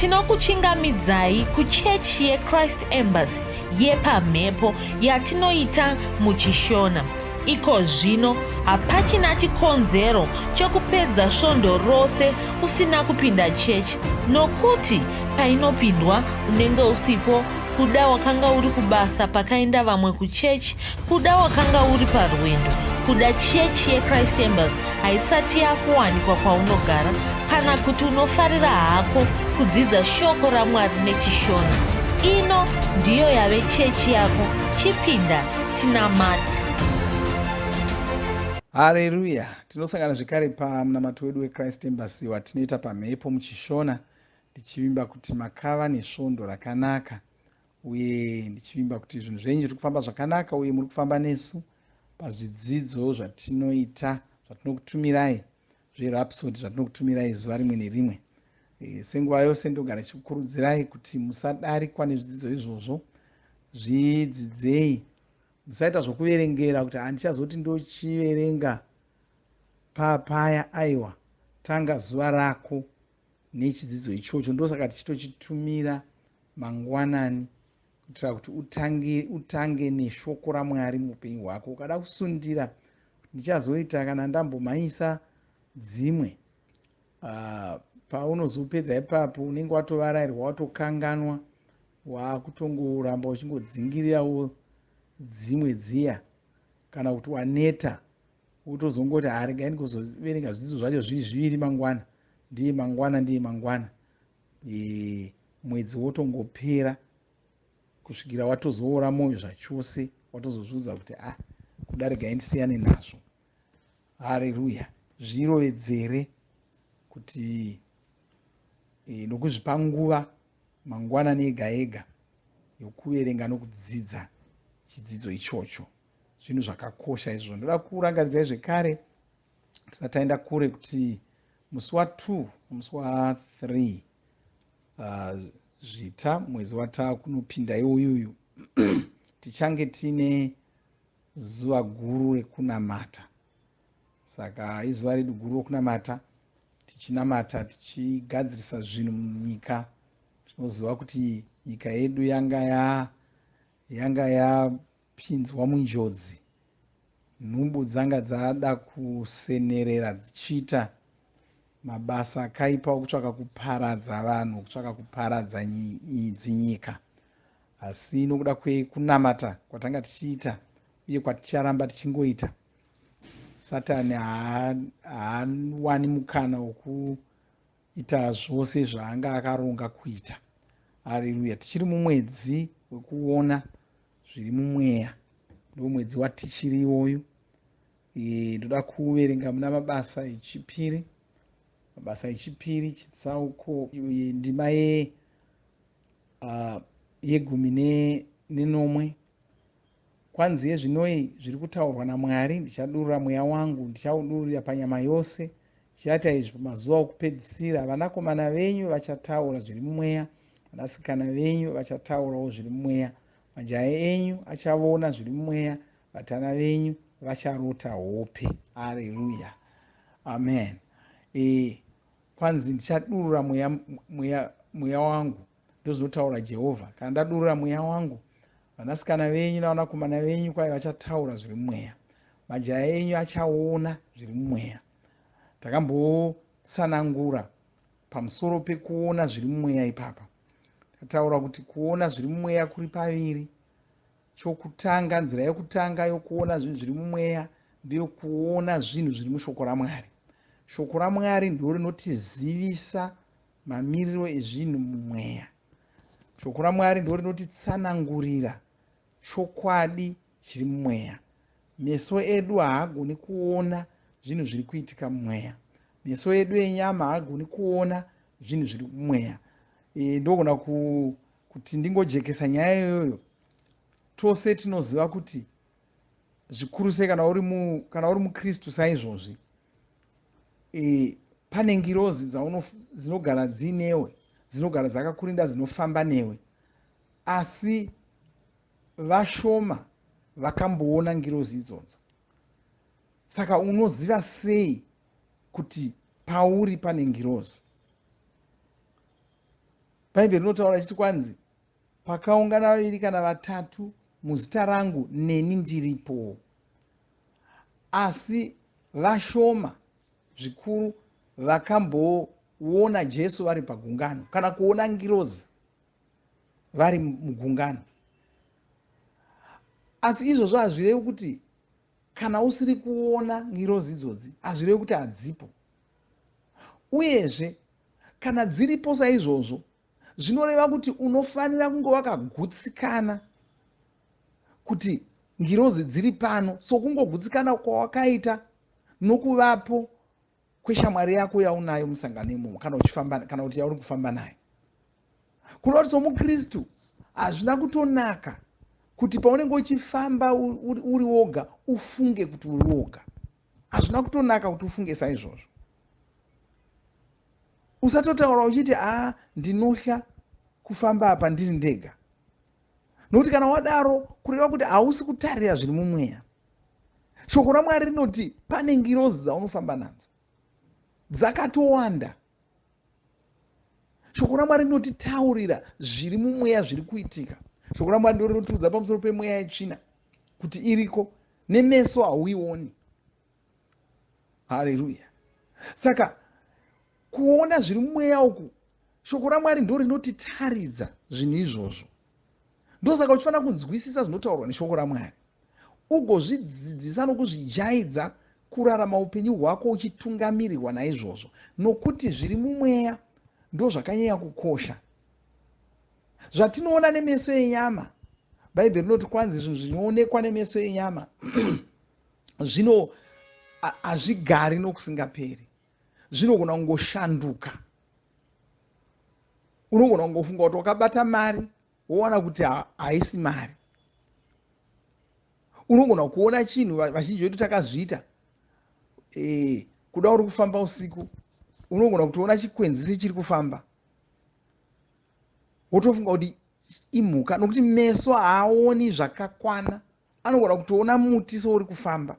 Tinokuchingamidzai kuchechi yeChrist Embassy yepamhepo yatinoita muchiShona. Iko zvino hapachina chikonzero chokupedza svondo rose usina kupinda chechi nokuti painopindwa unenge usipo kuda wakanga uri kubasa pakaenda vamwe kuchechi kuda wakanga uri parwendo kuda chechi yechrist embassy haisati yakuwanikwa kwaunogara kana kuti unofarira hako kudzidza shoko ramwari nechishona ino ndiyo yave chechi yako chipinda tinamati Hareruya! Tinosangana zvekare pamunamato wedu weChrist Embassy watinoita pamhepo muchiShona, ndichivimba kuti makava nesvondo rakanaka uye ndichivimba kuti zvinhu zvenyu zviri kufamba zvakanaka uye muri kufamba nesu pazvidzidzo zvatinoita zvatinokutumirai zveRhapsody zvatinokutumirai zuva rimwe nerimwe. E, senguva yose ndogara ndichikukurudzirai kuti musadarikwa nezvidzidzo izvozvo, zvidzidzei Musaita zvokuverengera kuti handichazoti ndochiverenga papaya aiwa tanga zuva rako nechidzidzo ichocho ndosaka tichitochitumira mangwanani kuitira kuti utange, utange neshoko ramwari muupenyu hwako ukada kusundira ndichazoita kana ndambomhanyisa dzimwe uh, paunozopedza ipapo unenge watovarairwa watokanganwa Waakutongoramba uchingodzingirirawo dzimwe dziya kana kuti waneta wotozongoti haa regai ndikozoverenga zvidzidzo zvacho zviri zviviri mangwana ndiye mangwana ndiye mangwana e, mwedzi wotongopera kusvikira watozoora mwoyo zvachose watozozviudza kuti ah kuda regai ndisiyane nazvo hareruya zvirovedzere kuti e, nokuzvipa nguva mangwanani ega ega yokuverenga nokudzidza chidzidzo ichocho. Zvinhu zvakakosha izvozvo. Ndoda kurangaridzai zvekare tisati taenda kure kuti musi wa2 nomusi wa3 uh, Zvita mwedzi watakunopinda iwoyuyu tichange tiine zuva guru rekunamata. Saka izuva redu guru rokunamata tichinamata tichigadzirisa zvinhu munyika tinoziva kuti nyika yedu yanga ya yanga yapinzwa munjodzi nhubu dzanga dzada kusenerera dzichiita mabasa akaipa okutsvaka kuparadza vanhu kutsvaka kuparadza dzinyika asi nokuda kwekunamata kwatanga tichiita uye kwaticharamba tichingoita Satani haawani mukana wokuita zvose zvaanga akaronga kuita. Hareruya. Tichiri mumwedzi wekuona zviri mumweya. Ndomwedzi watichiri iwoyu. E, ndoda kuverenga muna Mabasa echipiri. Mabasa echipiri chitsauko ndima ye uh, yegumi nenomwe Kwanzi hezvinoi zviri kutaurwa naMwari, Ndichadurura mweya wangu, ndichaudururira panyama yose. Ndichaita izvi pamazuva okupedzisira. Vanakomana venyu vachataura zviri mumweya, vanasikana venyu vachataurawo zviri mumweya, majaya enyu achavona zviri mumweya, vatana venyu vacharota hope. Areruya. Amen. E, kwanzi ndichadurura mweya, mweya, mweya wangu Ndozvinotaura Jehovha, kana ndadurura mweya wangu, vanasikana venyu navanakomana venyu kwai vachataura zviri mumweya, majaya enyu achaona zviri mumweya. Takambotsanangura pamusoro pekuona zviri mumweya ipapa. Tataura kuti kuona zviri mumweya kuri paviri. Chokutanga, nzira yokutanga yokuona zvinhu zviri mumweya ndeyokuona zvinhu zviri mushoko raMwari. Shoko raMwari ndiro rinotizivisa mamiriro ezvinhu mumweya. Shoko raMwari ndiro rinotitsanangurira chokwadi chiri mumweya. Meso edu haagoni kuona zvinhu zviri kuitika mumweya. Meso edu enyama haagoni kuona zvinhu zviri mumweya. E, ndogona ku, kuti ndingojekesa nyaya iyoyo. Tose tinoziva kuti zvikuru sei kana uri mu, kana uri muKristu saizvozvi e, pane ngirozi dzinogara dziinewe dzinogara dzakakurinda dzinofamba newe asi vashoma vakamboona ngirozi idzodzo saka unoziva sei kuti pauri pane ngirozi? Bhaibheri rinotaura richiti kwanzi pakaungana vaviri kana vatatu muzita rangu neni ndiripo. Asi vashoma zvikuru vakamboona Jesu vari pagungano kana kuona ngirozi vari mugungano. Asi izvozvo hazvirevi kuti kana usiri kuona ngirozi idzodzi hazvirevi kuti hadzipo. Uyezve kana dziripo saizvozvo zvinoreva kuti unofanira kunge wakagutsikana kuti ngirozi dziri pano sokungogutsikana kwawakaita nokuvapo kweshamwari yako yaunayo musangano imomo kana uchifamba kana kuti yauri kufamba nayo. Kureva kuti somukristu hazvina kutonaka kuti paunenge uchifamba uri woga ufunge kuti uri woga. Hazvina kutonaka kuti ufunge saizvozvo. Usatotaura uchiti haa ndinohla kufamba apa ndiri ndega. Nokuti kana wadaro kureva kuti hausi kutarira zviri mumweya. Shoko raMwari rinoti pane ngirozi dzaunofamba nadzo dzakatowanda. Shoko raMwari rinotitaurira zviri mumweya zviri kuitika. Shoko raMwari ndiro rinotiudza pamusoro pemweya yetsvina kuti iriko nemeso hauioni. Haleluya. Saka kuona zviri mumweya uku, shoko raMwari ndo rinotitaridza zvinhu izvozvo. Ndosaka uchifanira kunzwisisa zvinotaurwa neshoko raMwari, ugozvidzidzisa nokuzvijaidza kurarama upenyu hwako uchitungamirirwa naizvozvo, nokuti zviri mumweya ndozvakanyanya kukosha. Zvatinoona nemeso enyama, Bhaibheri rinoti kwanzi zvinhu zvinoonekwa nemeso enyama zvino hazvigari nokusingaperi, zvinogona kungoshanduka. Unogona kungofunga kuti wakabata mari wowana kuti haisi mari. Unogona kuona chinhu, vazhinji vedu takazviita, kuda uri kufamba usiku unogona kutoona chikwenzi sechiri kufamba wotofunga kuti imhuka, nokuti meso haaoni zvakakwana. Anogona kutoona muti souri kufamba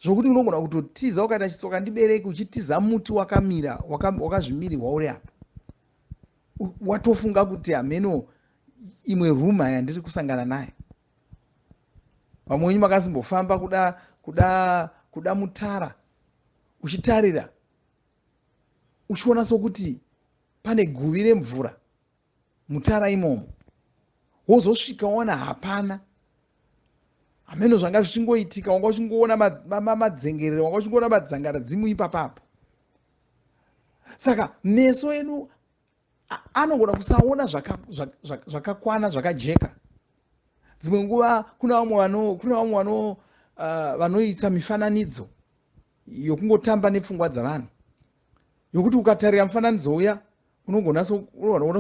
zvokuti unogona kutotiza ukaita chitsoka ndibereki uchitiza muti wakamira wakazvimirirwa uri apa, watofunga kuti hameno imwe ruma yandiri kusangana nayo. Vamwe wenyu makasimbofamba kuda kuda kuda mutara uchitarira uchiona sokuti pane guvi remvura mutara imomo, wozosvika woona hapana, hameno zvanga zvichingoitika, wanga uchingoona madzengerere, wanga uchingoona madzangaradzimu ipapapo. Saka meso edu anogona kusaona zvakakwana zvakajeka. Dzimwe nguva kune vamwe vanoita mifananidzo yokungotamba nepfungwa dzavanhu, yokuti ukatarira mufananidzo uya unogona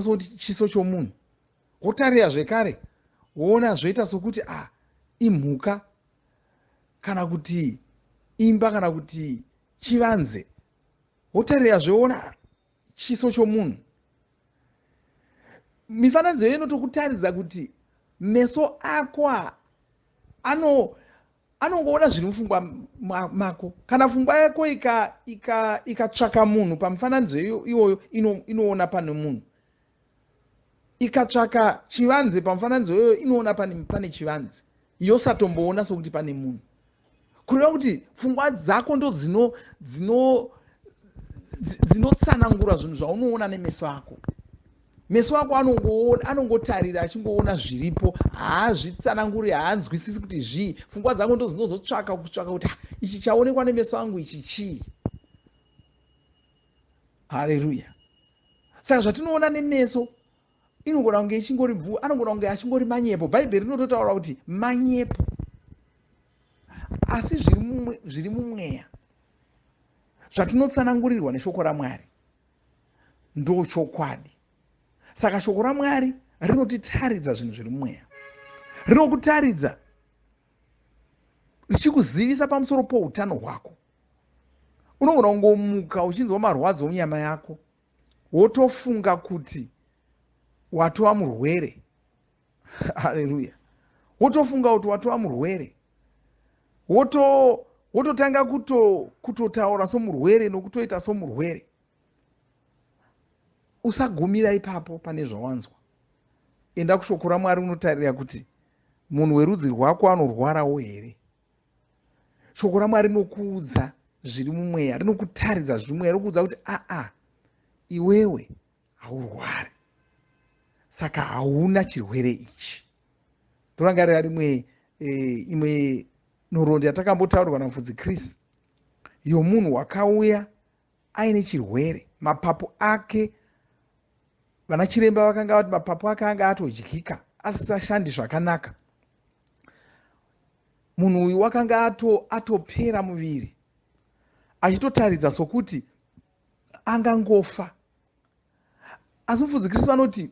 sokuti chiso chomunhu, wotarira zvekare woona zvoita sokuti a imhuka kana kuti imba kana kuti chivanze, wotarira zvewoona chiso chomunhu. Mifananidzo iyo inotokutaridza kuti meso ako anongoona zviri mupfungwa mako. Kana pfungwa yako ikatsvaka munhu pamufananidzo iwoyo, inoona pane munhu. Ikatsvaka chivanze pamufananidzo iyoyo, inoona pane chivanze, yosatomboona sokuti pane munhu. Kureva kuti pfungwa dzako ndo dzinotsanangura zvinhu zvaunoona nemeso ako. Meso ako anongotarira achingoona zviripo, haazvitsananguri, haanzwisisi kuti zvii. Pfungwa dzako ndo dzinozotsvaka kutsvaka kuti ichi chaonekwa nemeso angu ichi chii. Haleluya. Saka zvatinoona nemeso inogona kunge ichingori mvuu, anogona kunge achingori manyepo. Bhaibheri rinototaura kuti manyepo, asi zviri mumweya zvatinotsanangurirwa neshoko raMwari ndo chokwadi. Saka shoko raMwari rinotitaridza zvinhu zviri mumweya, rinokutaridza richikuzivisa pamusoro poutano hwako. Unogona kungomuka uchinzwa marwadzo munyama yako, wotofunga kuti watova murwere. Haleluya. Wotofunga kuti watova murwere, wototanga kutotaura somurwere nokutoita somurwere. Usagumira ipapo pane zvawanzwa. Enda kushoko raMwari unotarira kuti munhu werudzi rwako anorwarawo here. Shoko raMwari rinokuudza zviri mumweya, rinokutaridza zviri mumweya, rinokuudza kuti aa, iwewe haurwari, saka hauna chirwere ichi. Ndorangarira rimwe imwe nhoroondo yatakambotaurirwa naMufudzi Chris yomunhu wakauya aine chirwere, mapapu ake, vana chiremba vakanga vati mapapu ake anga atodyika, asisashandi zvakanaka. Munhu uyu wakanga atopera muviri, achitotaridza sokuti angangofa. Asi Mufudzi Kristu vanoti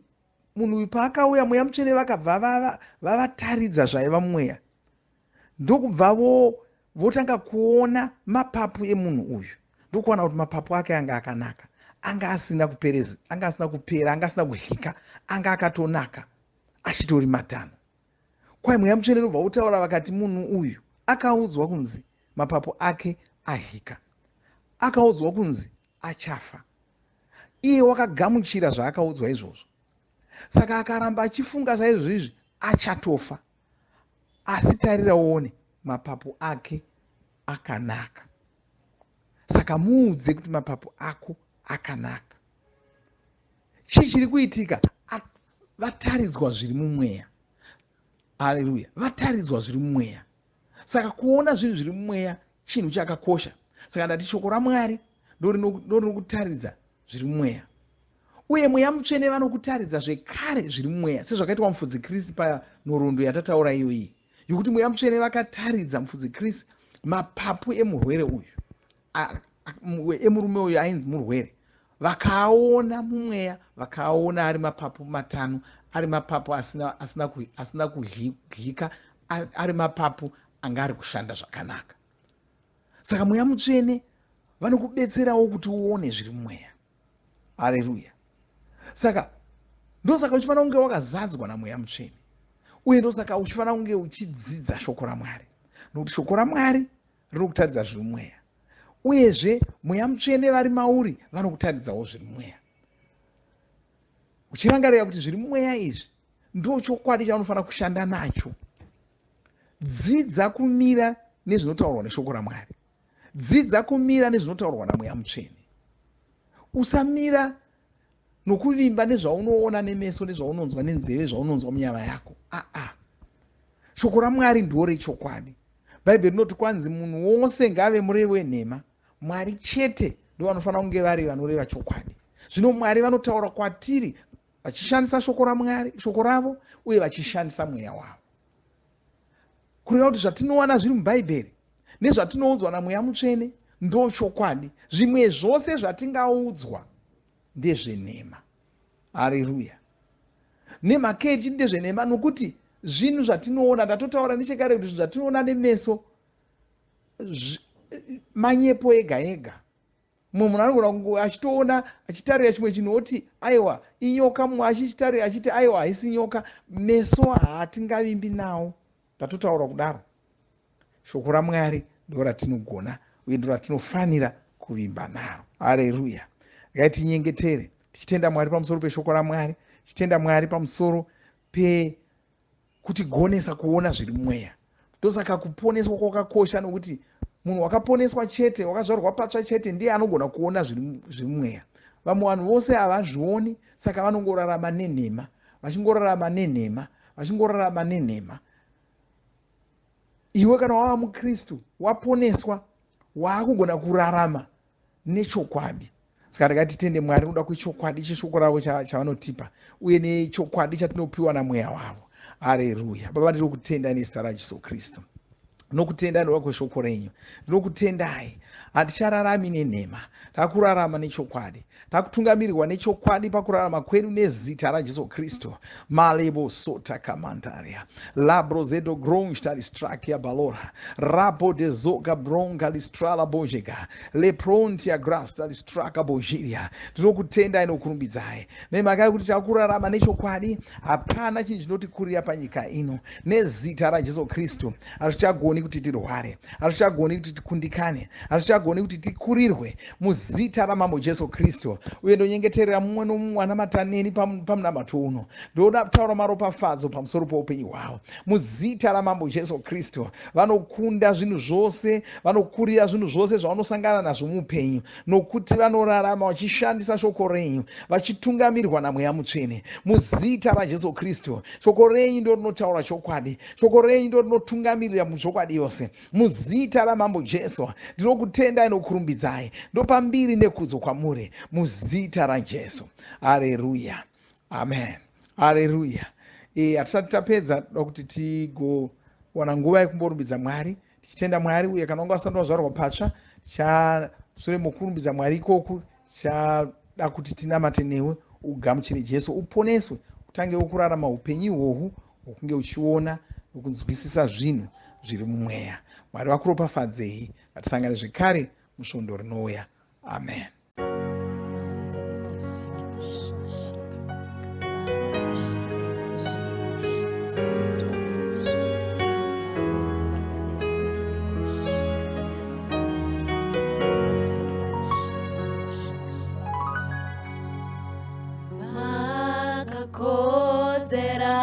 munhu uyu paakauya, Mweya Mutsvene vakabva vavataridza zvaiva mumweya, ndokubva votanga kuona mapapu emunhu uyu, ndokuwana kuti mapapu ake anga akanaka, anga asina kupereza, anga asina kupera, anga asina kudyika, anga akatonaka, achitori matano. Kwai Mweya Mutsvene inobva votaura vakati munhu uyu akaudzwa kunzi mapapu ake adyika, akaudzwa kunzi achafa. Iye wakagamuchira zvaakaudzwa izvozvo, saka akaramba achifunga saizvozvo izvi, achatofa. Asi tarira uone, mapapu ake akanaka. Saka muudze kuti mapapu ako akanaka. Chii chiri kuitika? Vataridzwa zviri mumweya. Haleluya! Vataridzwa zviri mumweya. Saka kuona zvinhu zviri mumweya chinhu chakakosha. Saka ndati shoko raMwari ndorinokutaridza zviri mumweya, uye Mweya Mutsvene vanokutaridza zvekare zviri mumweya, sezvakaitwa Mufudzi Kristu panhoroondo yatataura iyoyi, yokuti Mweya Mutsvene vakataridza Mufudzi Kristu mapapu emurwere uyu, emurume uyu ainzi murwere. Vakaaona mumweya, vakaaona ari mapapu matano, ari mapapu asina kudyika, ari mapapu anga ari kushanda zvakanaka. Saka Mweya Mutsvene vanokubetserawo kuti uone zviri mumweya. Haleluya! Saka ndosaka uchifanira kunge wakazadzwa naMweya Mutsvene, uye ndosaka uchifanira kunge uchidzidza shoko raMwari, nokuti shoko raMwari rinokutaridza zviri mumweya, uyezve Mweya Mutsvene vari mauri vanokutaridzawo zviri mumweya. Uchirangarira kuti zviri mumweya izvi ndo chokwadi chaunofanira kushanda nacho. Dzidza kumira nezvinotaurwa neshoko raMwari. Dzidza kumira nezvinotaurwa naMweya Mutsvene. Usamira nokuvimba nezvaunoona nemeso, nezvaunonzwa nenzeve, zvaunonzwa munyama yako. Aa, shoko raMwari ndiwo rechokwadi. Bhaibheri rinoti kwanzi munhu wose ngaave murevi wenhema, Mwari chete ndo vanofanira kunge vari vanoreva chokwadi. Zvino Mwari vanotaura kwatiri vachishandisa shoko raMwari, shoko ravo, uye vachishandisa Mweya wavo. Kureva kuti zvatinowana zviri muBhaibheri nezvatinoudzwa naMweya Mutsvene ndo chokwadi. Zvimwe zvose zvatingaudzwa ndezvenhema. Hareruya! Nemhaka yechii ndezvenhema? Nokuti zvinhu zvatinoona, ndatotaura nechekare kuti zvinhu zvatinoona nemeso manyepo ega ega. Mumwe munhu anogona kunge achitoona, achitarira chimwe chinhu oti aiwa inyoka, mumwe achichitarira achiti aiwa haisi nyoka. Meso haatingavimbi nawo, ndatotaura kudaro. Shoko raMwari ndo ratinogona uye ndo ratinofanira kuvimba naro. Hareruya! Regai tinyengetere tichitenda Mwari pamusoro peshoko raMwari, tichitenda Mwari pamusoro pekutigonesa kuona zviri mumweya. Ndosaka kuponeswa kwakakosha, nokuti munhu wakaponeswa chete, wakazvarwa patsva chete, ndiye anogona kuona zviri mumweya. Vamwe vanhu vose havazvioni, saka vanongorarama nenhema, vachingorarama nenhema, vachingorarama nenhema. Iwe kana wava muKristu, waponeswa, waakugona kurarama nechokwadi. Saka regai titende Mwari nokuda kwechokwadi cheshoko ravo chavanotipa, uye nechokwadi chatinopiwa naMweya wavo. Hareruya! Baba, ndinokutendai nezita raJesu Kristu. Ndinokutendai nokuda kweshoko renyu. Ndinokutendai. Hatichararami nenhema, takurarama nechokwadi. Takutungamirirwa nechokwadi pakurarama kwedu nezita raJesu Kristu. Malebo sota kamandaria. Labro zedo gronj talistrakia balora. Rapo de zoka bronga listrala bojega. Leprontia gras talistraka bojiria. Ndinokutendai nokurumbidzai nemhaka yekuti takurarama nechokwadi. Hapana chinhu chinotikurira panyika ino. Nezita raJesu Kristu hazvichagoni. kuti tirware, hazvichagoni kuti tikundikane, hazvichagoni kuti tikurirwe muzita raMambo Jesu Kristu. Uye ndonyengeterera mumwe nomumwe anamata neni pamunamato uno. Ndoda kutaura maropafadzo pamusoro poupenyu hwavo muzita raMambo Jesu Kristu. Vanokunda zvinhu zvose, vanokurira zvinhu zvose zvavanosangana nazvo muupenyu, nokuti vanorarama vachishandisa shoko renyu, vachitungamirwa naMweya Mutsvene muzita raJesu Kristu. Shoko renyu ndo rinotaura chokwadi, shoko renyu ndo rinotungamirira muzvokwadi yose. Muzita raMambo Jesu ndinokutendai nokurumbidzai, ndopa mbiri nekudzo kwamuri muzita raJesu. Areruya, amen, areruya. Hatisati tapedza, toda kuti tigowana nguva yekumborumbidza Mwari tichitenda Mwari. Uye kana wanga usati wazvarwa patsva, shure mokurumbidza Mwari ikoku, tichada kuti tinamate newe ugamuchire Jesu, uponeswe, utangewo kurarama upenyu ihwohwu hwokunge uchiona nokunzwisisa zvinhu zviri mumweya. Mwari vakuropafadzei. Ngatisangane zvekare musvondo rinouya. Amen. Makakodzera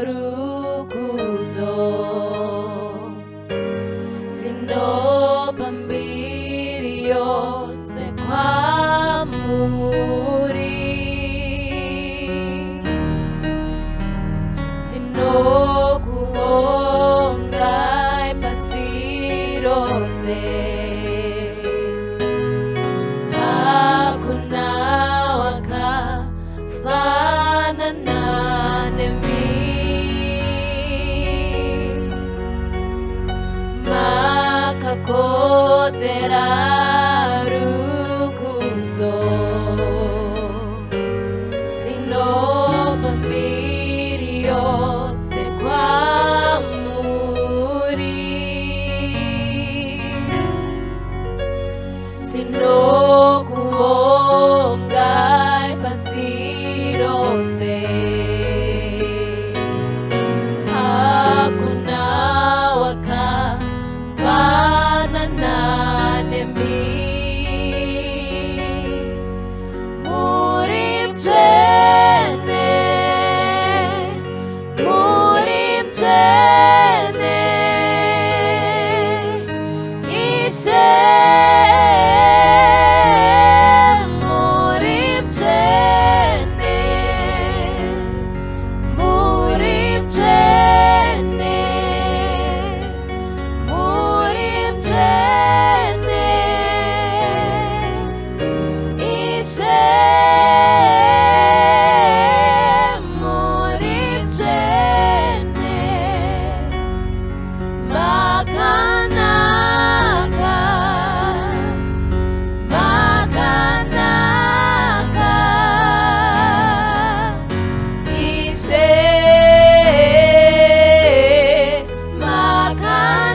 rukudzo, tinopa mbiri yose kwamuri. Tinokuongai pasi rose, hakuna wakafanana nemi. Makakodzera rukudzo, tinopa mbiri yose kwamuri. Tinokuongai pasi rose, hakuna wakafanana nemi. Muri mutsvene, muri mutsvene, Ishe, muri mutsvene, muri mutsvene, muri mutsvene, Ishe, muri mutsvene. Makanaka, makanaka, Ishe, makanaka,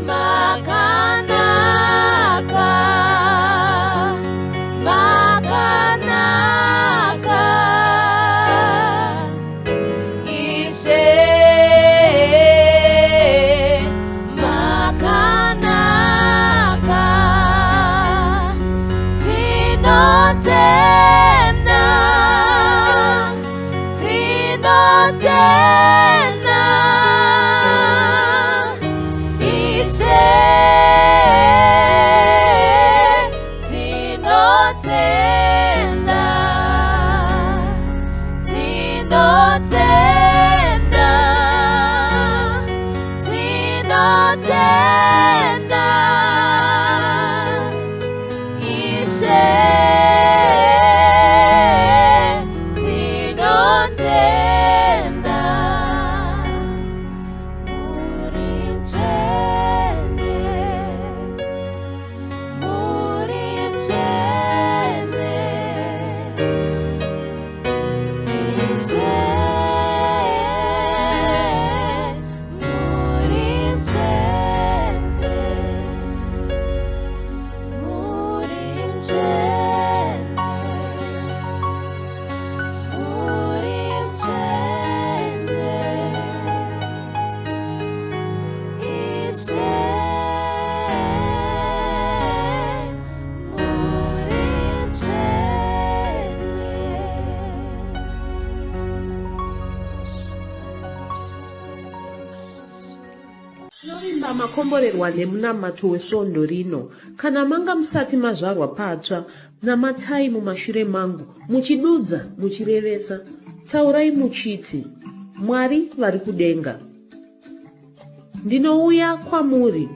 makanaka, makanaka, Ishe, makanaka. Tinotenda, tinotenda, Ishe, tinotenda, tinotenda, tinotenda, Ishe, tinotenda. Muri mutsvene, muri mutsvene, Ishe, muri mutsvene, muri mutsvene, muri mutsvene. Ndinovimba makomborerwa nemunamato wesvondo rino. Kana manga musati mazvarwa patsva, namatai mumashure mangu, muchidudza, muchirevesa. Taurai muchiti, Mwari vari kudenga. Ndinouya kwamuri.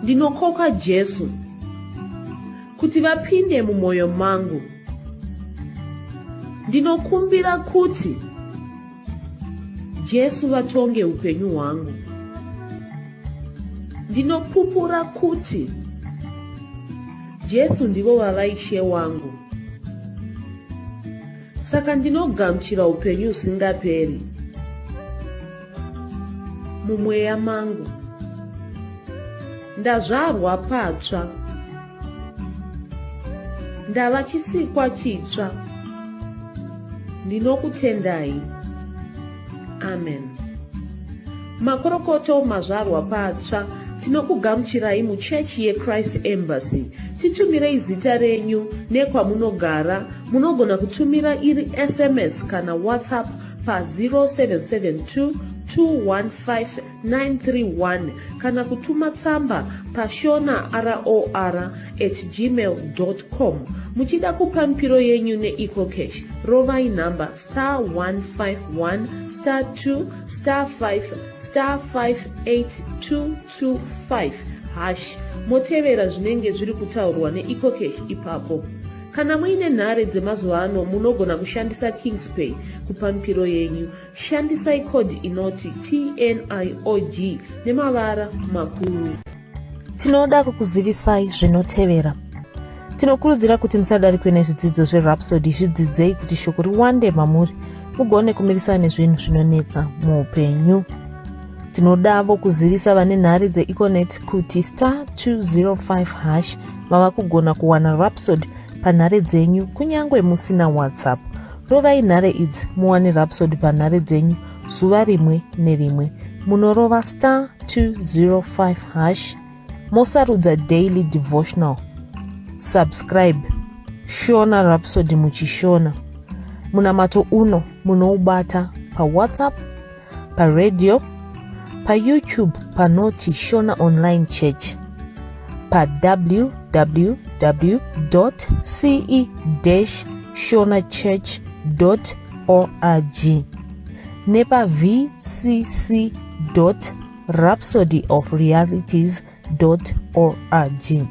Ndinokoka Jesu kuti vapinde mumwoyo mangu. Ndinokumbira kuti Jesu vatonge upenyu hwangu. Ndinopupura kuti Jesu ndivo vava Ishe wangu. Saka ndinogamuchira upenyu husingaperi mumweya mangu. Ndazvarwa patsva. Ndava chisikwa chitsva. Ndinokutendai. Amen. Makorokoto mazvarwa patsva tinokugamuchirai muchechi yeChrist Embassy. Titumirei zita renyu nekwamunogara. Munogona kutumira iri SMS kana WhatsApp pa 0772 215 931 kana kutuma tsamba pashona ror at gmail com. Muchida kupa mipiro yenyu neEcoCash, rovai nhamba star 151 star 2 star 5 star 58225 hash motevera zvinenge zviri kutaurwa neEcoCash ipapo. Kana muine nhare dzemazuva ano munogona kushandisa Kingspay kupa mipiro yenyu. Shandisai code inoti TNIOG nemavara makuru. Tinoda kukuzivisai zvinotevera. Tinokurudzira kuti musadarikwe nezvidzidzo zveRhapsody, zvidzidzei kuti shoko riwande mamuri mugone kumirisana nezvinhu zvinonetsa muupenyu. Tinodavo kuzivisa vane nhare dzeEconet kuti star 205 hash mava kugona kuwana Rhapsody panhare dzenyu kunyange musina WhatsApp. Rovai nhare idzi muwane Rhapsody panhare dzenyu zuva rimwe nerimwe. Munorova star 205 hash mosarudza daily devotional. Subscribe Shona Rhapsody muchishona. Munamato uno munoubata paWhatsApp, paradio, paYouTube panoti Shona Online Church, pa www.ce-shonachurch.org nepa vcc.rhapsodyofrealities org.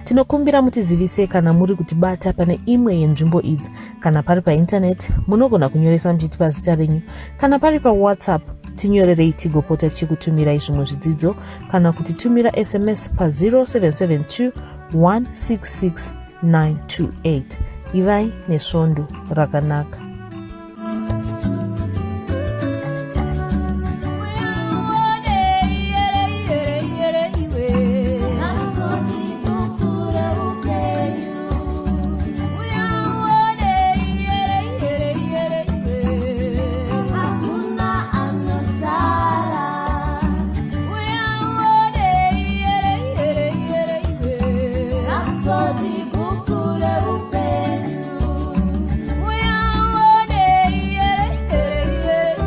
Tinokumbira mutizivise kana muri kutibata pane imwe yenzvimbo idzi. Kana pari paintaneti, munogona kunyoresa muchitipa zita renyu. Kana pari paWhatsApp, tinyorerei tigopota tichikutumirai zvimwe zvidzidzo kana kutitumira SMS pa 0772 166 928. Ivai nesvondo rakanaka.